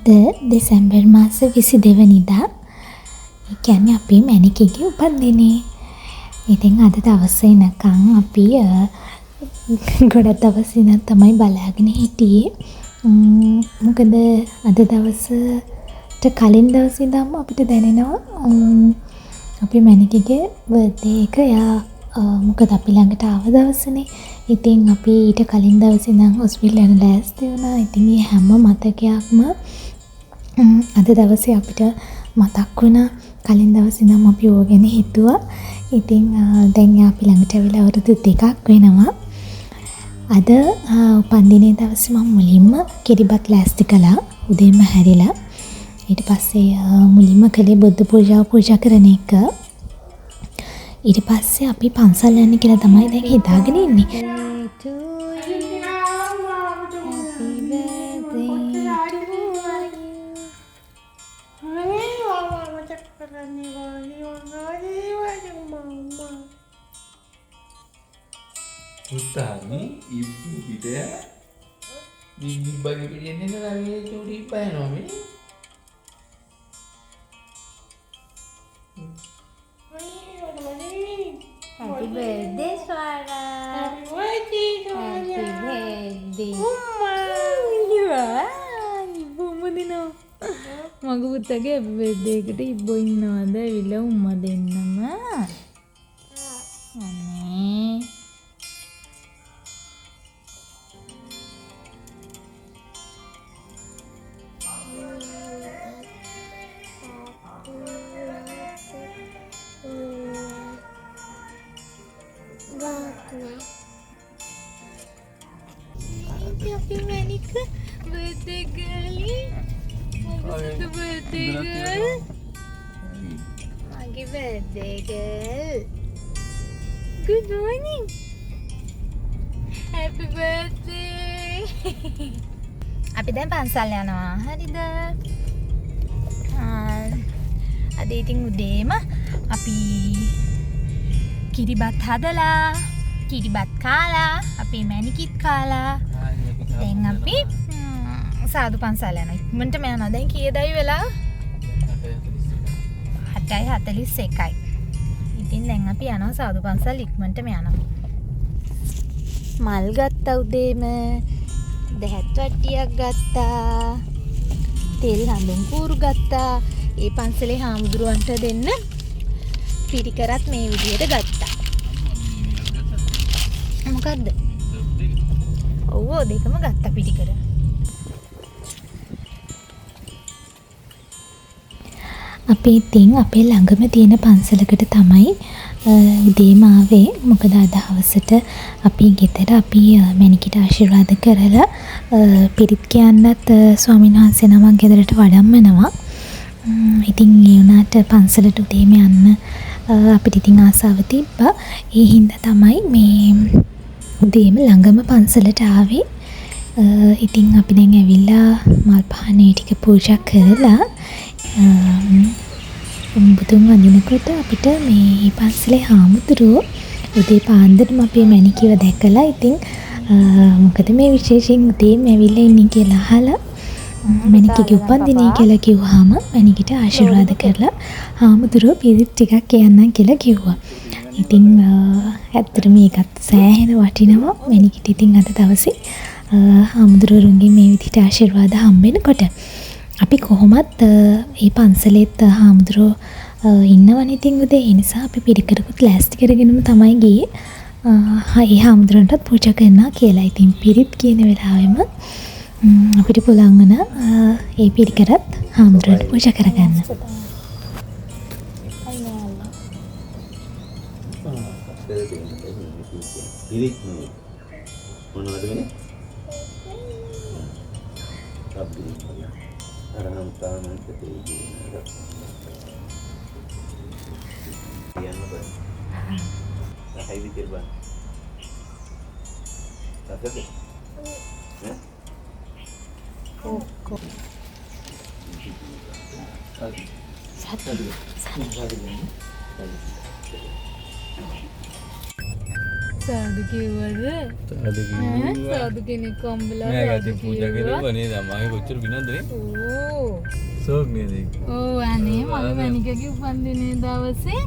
අද දෙසැම්බර් මාස 22 වෙනිදා. ඒ කියන්නේ අපේ මැණිකගේ උපන්දිනේ. ඉතින් අද දවස එනකන් අපි ගොඩක් දවස් ඉඳන් තමයි බලාගෙන හිටියේ. මොකද අද දවසට කලින් දවසේ ඉඳන්ම අපිට දැනෙනවා අපේ මැණිකගේ බර්ත්ඩේ එක එයා මොකද අපි ළඟට ආව දවසනේ. ඉතින් අපි ඊට කලින් දවසේ ඉඳන් හොස්පිටල් යන ලෑස්ති වුණා. ඉතින් ඒ හැම මතකයක්ම අද දවසේ අපිට මතක් වුණා. කලින් දවසේ ඉඳන්ම අපි ඕව ගැන හිතුවා. ඉතින් දැන් එයා අපි ළඟට ඇවිල්ලා අවුරුදු 2ක් වෙනවා. අද උපන්දිනේ දවසේ මම මුලින්ම කිරිබත් ලෑස්ති කළා. උදේම හැරිලා. ඊට පස්සේ මුලින්ම කළේ බුද්ධ පූජාව පූජා කරන එක. ඊට පස්සේ අපි පන්සල් යන්න කියලා තමයි දැන් හිතාගෙන ඉන්නේ. Utami, ibu gitu ya. Dibagi ini lagi curi panomi. Happy birthday, Swara. Happy birthday, Swara. Happy birthday. Umma. ඉබ්බෝ උම්මා දෙනවා. මගේ පුතාගේ happy birthday එකට ඉබ්බෝ ඉන්නවද? ඇවිල්ලා උම්මා දෙන්නම. අනේ. අපි මැනික birthday girl මගේ birthday girl මගේ birthday girl. Good morning. Happy birthday. අපි දැන් පන්සල් යනවා. හරිද? අද ඉතින් උදේම අපි කිරිබත් හදලා කිරිබත් කාලා අපේ මැනිකිත් කාලා දැන් අපි සාදු පන්සල් යනවා. ඉක්මනටම යනවා. දැන් කීයදයි වෙලා? 8:41යි. ඉතින් දැන් අපි යනවා සාදු පන්සල් ඉක්මනටම යනවා. මල් ගත්තා උදේම. දැහැත් වට්ටියක් ගත්තා. තෙල් හඳුන් කූරු ගත්තා. ඒ පන්සලේ හාමුදුරුවන්ට දෙන්න පිරිකරත් මේ විදිහට ගත්තා. මොකද්ද? ඔව් දෙකම ගත්තා පිරිකර. අපි ඉතින් අපේ ළඟම තියෙන පන්සලකට තමයි උදේම ආවේ. මොකද අද හවසට අපි ගෙදර අපි මැණිකට ආශිර්වාද කරලා පිරිත් කියන්නත් ස්වාමීන් වහන්සේ නමක් ගෙදරට වඩම්මනවා. ඉතින් ඒ වුණාට පන්සලට උදේම යන්න අපිට ඉතින් ආසාව තිබ්බා. ඒ හින්දා තමයි මේ උදේම ළඟම පන්සලට ආවේ. ඉතින් අපි දැන් ඇවිල්ලා මල් පහන් ඒ ටික පූජා කරලා බුදුන් වඳිනකොට අපිට මේ පන්සලේ හාමුදුරුවෝ උදේ පාන්දරම අපේ මැණිකිව දැකලා ඉතින් මොකද මේ විශේෂයෙන් උදේම ඇවිල්ලා ඉන්නේ කියලා අහලා මැණිකගේ උපන්දිනේ කියලා කිව්වහම මැණිකට ආශිර්වාද කරලා හාමුදුරුවෝ පිරිත් ටිකක් කියන්නම් කියලා කිව්වා. ඉතින් ඇත්තටම ඒකත් සෑහෙන වටිනවා මැණිකට. ඉතින් අද දවසේ හාමුදුරුවරුන්ගෙන් මේ විදිහට ආශිර්වාද හම්බෙනකොට අපි කොහොමත් ඒ පන්සලෙත් හාමුදුරුවෝ ඉන්නවනේ ඉතින් උදේ. ඒ නිසා අපි පිරිකරකුත් ලෑස්ති කරගෙනම තමයි ගියේ. ඒ හාමුදුරුවන්ටත් පූජා කරනවා කියලා. ඉතින් පිරිත් කියන වෙලාවෙම අපිට පුළුවන් වුණා ඒ පිරිකරත් හාමුදුරුවන්ට පූජා කරගන්න. පිරිත් නෙවෙයි. මොනවද මේ? කියන්න බෑ. රහයිද කියලා බලන්න. රසද? ඈ? ඔක්කො. සතු. සාදු කිව්වද? සාදු කිව්වා. සාදු කෙනෙක් හම්බෙලා නෑ සාදු ගත්තේ පූජා කිව්වා. කරුවා නේද? අම්මාගේ කොච්චර පිනක්ද නේ? ඕ. සෝක් නේද ඒක? ඔව් අනේ මගේ මැනිකගේ උපන්දිනේ දවසේ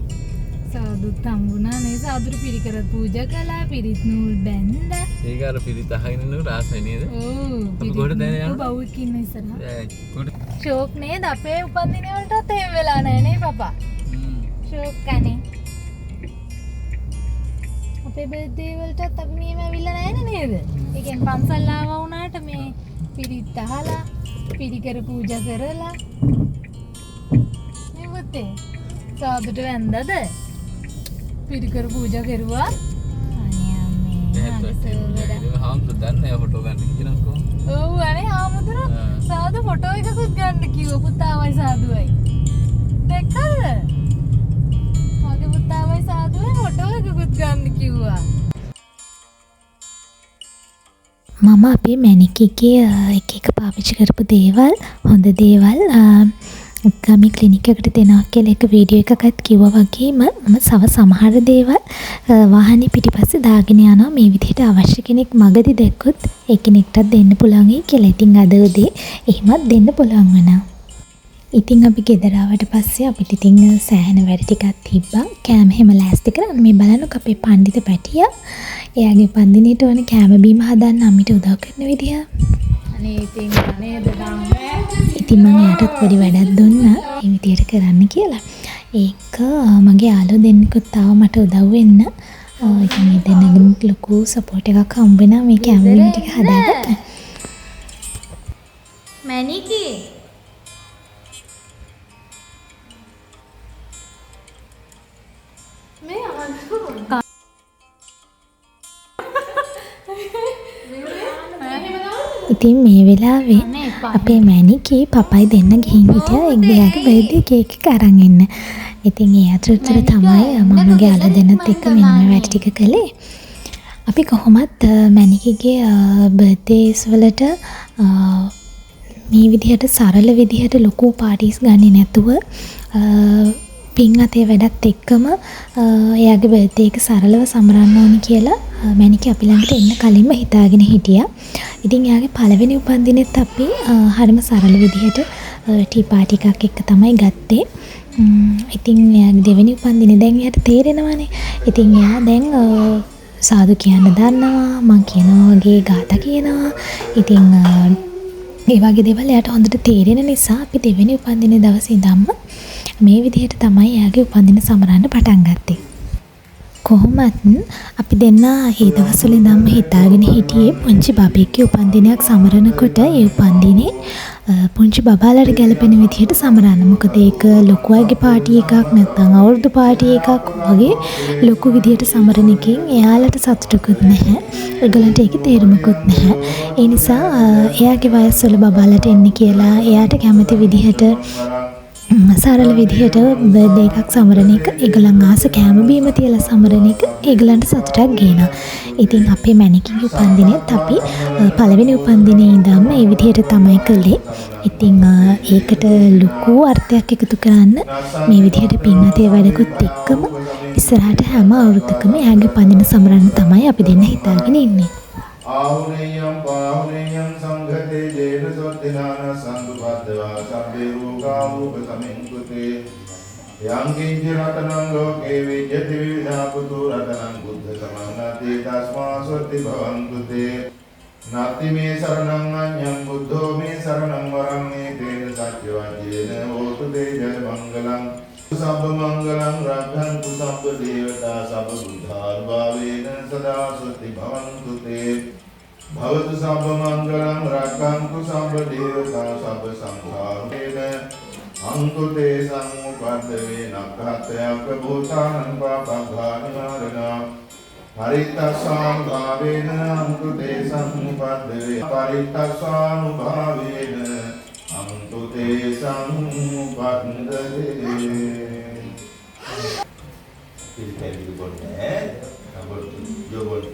සාදුත් හම්බුණා නේ. සාදුට පිරිකර පූජා කළා, පිරිත් නූල් බැන්දා. ඒක අර පිරිත අහගෙන ඉන්නකොට ආසයි නේද? ඔව්. අපි කොහෙටද දැන් යන්නේ? බව්වෙක් ඉන්න ඉස්සරහා. කොහෙට? ෂෝක් නේද? අපේ උපන්දිනේ වලටත් එහෙම වෙලා නෑ නේ පපා. ෂෝක් අනේ. අපේ බර්ත්ඩේ වලටත් අපි මෙහෙම ඇවිල්ලා නෑනේ නේද? ඒ කියන්නේ පන්සල් ආවා වුණාට මේ පිරිත් අහලා පිරිකර පූජා කරලා මේ පුතේ සාදුට වැන්දද? පිරිකර පූජා කරුවා. අනේ අම්මේ මගේ සර්වර්. හාමුදුරුවෝ දන්නේ නෑ ෆොටෝ ගන්න කියලා කොහොමද? ඔව් අනේ හාමුදුරුවෝ සාදු ෆොටෝ එකකුත් ගන්න කිව්වා පුතාවයි සාදුවයි. දැක්කද? මගේ පුතාවයි සාදුවයි ෆොටෝ එකකුත් ගන්න කිව්වා. මම අපේ මැනිකගේ එක එක පාවිච්චි කරපු දේවල් හොඳ දේවල් ගමේ ක්ලිනික් එකට දෙනවා කියලා එක වීඩියෝ එකකත් කිව්වා වගේම මම තව සමහර දේවල් වාහනේ පිටිපස්සේ දාගෙන යනවා මේ විදිහට අවශ්‍ය කෙනෙක් මගදී දැක්කොත් ඒ කෙනෙක්ටත් දෙන්න පුළුවන් වෙයි කියලා. ඉතින් අද උදේ එහෙමත් දෙන්න පුළුවන් වුණා. ඉතින් අපි ගෙදර ආවට පස්සේ අපිට ඉතින් සෑහෙන වැඩ ටිකක් තිබ්බා. කෑම එහෙම ලෑස්ති කරා. මේ බලන්නකෝ අපේ පණ්ඩිත පැටියා. එයාගේ උපන්දිනේට ඕන කෑම බීම හදන්න අම්මිට උදව් කරන විදිහ. අනේ ඉතින් නේද ගම්. ඉතින් මං එයාටත් පොඩි වැඩක් දුන්නා මේ විදියට කරන්න කියලා. ඒක මගේ යාළුවෝ දෙන්නෙකුත් ආවා මට උදව් වෙන්න. ඉතින් ඒ දෙන්නගෙන් ලොකු සපෝට් එකක් හම්බ වෙනවා මේ කෑම බීම ටික හදාගන්න. මැනිකි මේ අහන්න. ඉතින් මේ වෙලාවේ අපේ මැනිකි පපයි දෙන්න ගිහින් හිටියා එයාගේ බර්ත්ඩේ කේක් එක අරන් එන්න. ඉතින් ඒ අතරතුර තමයි මම මගේ යාළුවා දෙන්නත් එක්ක මෙන්න මේ වැඩ ටික කළේ. අපි කොහොමත් මැනිකිගේ බර්ත්ඩේස් වලට මේ විදිහට සරල විදිහට ලොකු පාටිස් ගන්නේ නැතුව පින් අතේ වැඩත් එක්කම එයාගේ බර්ත්ඩේ එක සරලව සමරන්න ඕනි කියලා මැනිකි අපි ළඟට එන්න කලින්ම හිතාගෙන හිටියා. ඉතින් එයාගේ පළවෙනි උපන්දිනෙත් අපි හරිම සරල විදිහට ටී පාටි එකක් එක්ක තමයි ගත්තේ. ඉතින් එයාගේ දෙවෙනි උපන්දිනේ දැන් එයාට තේරෙනවනේ. ඉතින් එයා දැන් සාදු කියන්න දන්නවා, මං කියනවා වගේ ගාථා කියනවා. ඉතින් ඒ වගේ දේවල් එයාට හොඳට තේරෙන නිසා අපි දෙවෙනි උපන්දිනේ දවසේ ඉඳන්ම මේ විදිහට තමයි එයාගේ උපන්දින සමරන්න පටන් ගත්තේ. කොහොමත් අපි දෙන්නා ඒ දවස්වල ඉඳන්ම හිතාගෙන හිටියේ පුංචි බබෙක්ගේ උපන්දිනයක් සමරනකොට ඒ උපන්දිනේ පුංචි බබාලට ගැලපෙන විදිහට සමරන්න. මොකද ඒක ලොකු අයගේ පාටි එකක් නැත්නම් අවුරුදු පාටි එකක් වගේ ලොකු විදිහට සමරන එකෙන් එයාලට සතුටකුත් නැහැ. ඒගොල්ලන්ට ඒකේ තේරුමකුත් නැහැ. ඒ නිසා එයාගේ වයස්වල බබාලට එන්න කියලා එයාට කැමති විදිහට සරල විදිහට බර්ත්ඩේ එකක් සමරන එක, ඒගොල්ලන් ආස කෑම බීම තියලා සමරන එක ඒගොල්ලන්ට සතුටක් ගේනවා. ඉතින් අපේ මැනිකිගේ උපන්දිනෙත් අපි පළවෙනි උපන්දිනේ ඉඳන්ම ඒ විදිහට තමයි කළේ. ඉතින් ඒකට ලොකු අර්ථයක් එකතු කරන්න මේ විදිහට පින් අතේ වැඩකුත් එක්කම ඉස්සරහට හැම අවුරුද්දකම එයාගේ උපන්දින සමරන්න තමයි අපි දෙන්න හිතාගෙන ඉන්නේ. ආහුනේයම් පාහුනේයම් සංඝතේ ජේන සොත්තිනාන සම්දුපද්දවා සබ්බේ රෝගා උපසමින්කුතේ යං කිංච රතනං ලෝකේ විජ්ජති විවිධාපුතු රතනං බුද්ධ සමන්නාති තස්මා සොත්ති භවන්තුතේ නත්ති මේ සරණං අඤ්ඤං බුද්ධෝ මේ සරණං වරං ඒතේන සච්ච වජ්ජේන හෝතු තේ ජය මංගලං සබ්බ මංගලං රක්ඛන්තු සබ්බ දේවතා සබ්බ බුද්ධානුභාවේන සදා සොත්ති භවන්තු තේ භවතු සබ්බ මංගලං රක්ඛන්තු සබ්බ දේවතා සබ්බ සංඝානුභාවේන අන්තු තේ සංඋපද්දවේ නක්ඛත්තයක් භූතානං පාපංඝා නිවාරණා පරිත්තස්සානුභාවේන අන්තු තේ සංඋපද්දවේ පරිත්තස්සානුභාවේන අන්තු තේ සංඋපද්දවේ. පිළිපැදිලි බොන්නේ ඈ යෝ බොන්න.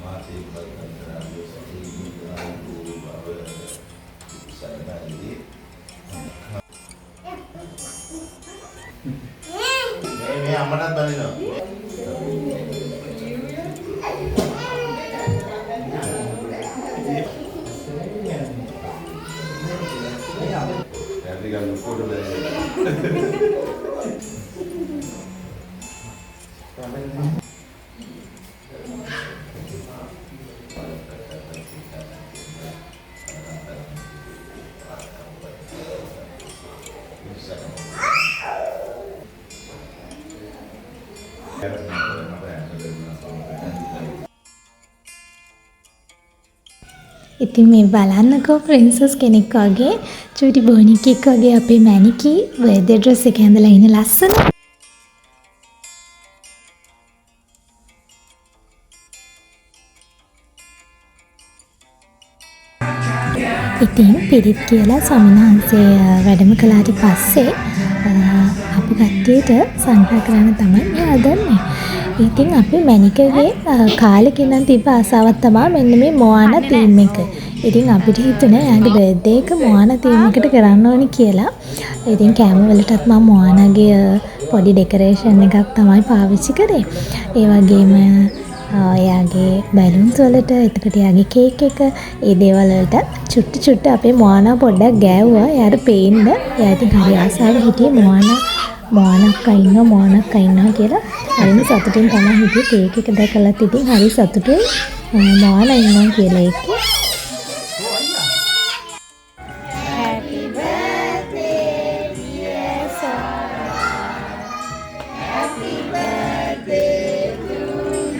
මාතේ පරිකතරාගේ සීමිතාවෝ භව. මේ මේ අම්මටත් බඳිනවා. දැන් ටිකක් ලොකුවට බැඳිනවා. ඉතින් මේ බලන්නකෝ ප්‍රින්සස් කෙනෙක් වගේ චූටි බෝනික්කෙක් වගේ අපේ මැනිකි බර්ත්ඩේ ඩ්‍රෙස් එක ඇඳලා ඉන්න ලස්සන. ඉතින් පිරිත් කියලා ස්වාමීන් වහන්සේ වැඩම කළාට පස්සේ අපු කට්ටියට සංග්‍රහ කරන්න තමයි මේ හදන්නේ. ඉතින් අපි මැනිකගේ කාලෙක ඉඳන් තිබ්බ ආසාවක් තමයි මෙන්න මේ මොઆනා තීම් එක. ඉතින් අපිට හිතුණා එයාගේ බර්ත්ඩේ එක මොઆනා තීම් එකට කරන්න ඕනි කියලා. ඉතින් කෑම වලටත් මම මොආනාගේ පොඩි ඩෙකරේෂන් එකක් තමයි පාවිච්චි කරේ. ඒ වගේම එයාගේ බැලුන්ස් වලට, එතකොට එයාගේ කේක් එක, ඒ දේවල් වලට චුට්ටු චුට්ටු අපේ මොආනා පොඩ්ඩක් ගෑවුවා එයාට පේන්න. එයා ඉතින් හරි ආසාවෙන් හිටියේ මොආනා මොආනා අක්කා ඉන්නවා මොආනා අක්කා ඉන්නවා කියලා. හරිම සතුටින් තමයි හිටියේ. කේක් එක දැකලත් ඉතින් හරි සතුටුයි මොආනා ඉන්නවා කියලා ඒකේ. Happy birthday dear Sora. Happy birthday to you.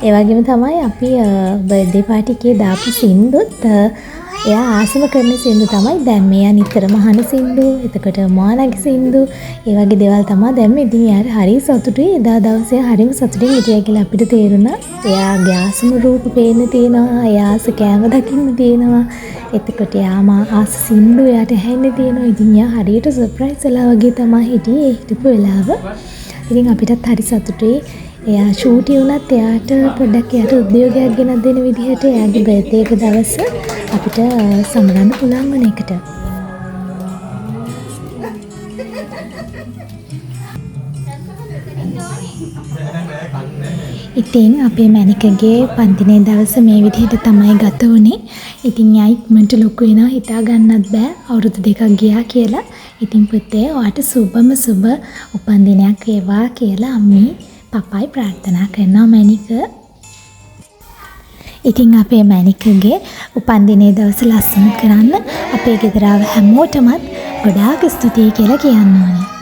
ඒ වගේම තමයි අපි බර්ත්ඩේ පාටි එකේ දාපු සින්දුත් එයා ආසම කරන සින්දු තමයි දැන් මේ එයා නිතරම අහන සින්දු, එතකොට මොආනාගේ සින්දු, ඒ වගේ දේවල් තමයි දැන් මේ. ඉතින් එයාට හරි සතුටුයි. එදා දවසේ හරිම සතුටින් හිටියා කියලා අපිට තේරුණා. එයාගේ ආසම රූප පේන්න තියෙනවා, එයා ආස කෑම දකින්න තියෙනවා, එතකොට එයා මා ආස සින්දු එයාට ඇහෙන්න තියෙනවා. ඉතින් එයා හරියට සර්ප්‍රයිස් වෙලා වගේ තමයි හිටියේ ඒ හිටපු වෙලාව. ඉතින් අපිටත් හරි සතුටුයි. එයා චූටි වුණත් එයාට පොඩ්ඩක් එයාට උද්‍යෝගයක් ගෙනත් දෙන විදිහට එයාගේ බර්ත්ඩේ එක දවස අපිට සමරන්න පුළුවන් වුණ එකට. ඉතින් අපේ මැනිකගේ පන්තිනේ දවස මේ විදිහට තමයි ගත වුණේ. ඉතින් එයා ඉක්මනට ලොකු වෙනවා හිතා ගන්නත් බෑ. අවුරුදු දෙකක් ගියා කියලා. ඉතින් පුතේ ඔයාට සුබම සුබ උපන්දිනයක් වේවා කියලා අම්මි පපයි ප්‍රාර්ථනා කරනවා මැනික. ඉතින් අපේ මැනිකගේ උපන්දිනේ දවස ලස්සන කරන්න අපේ ගෙදර ආව හැමෝටමත් ගොඩාක් ස්තුතියි කියලා කියන්න ඕනේ.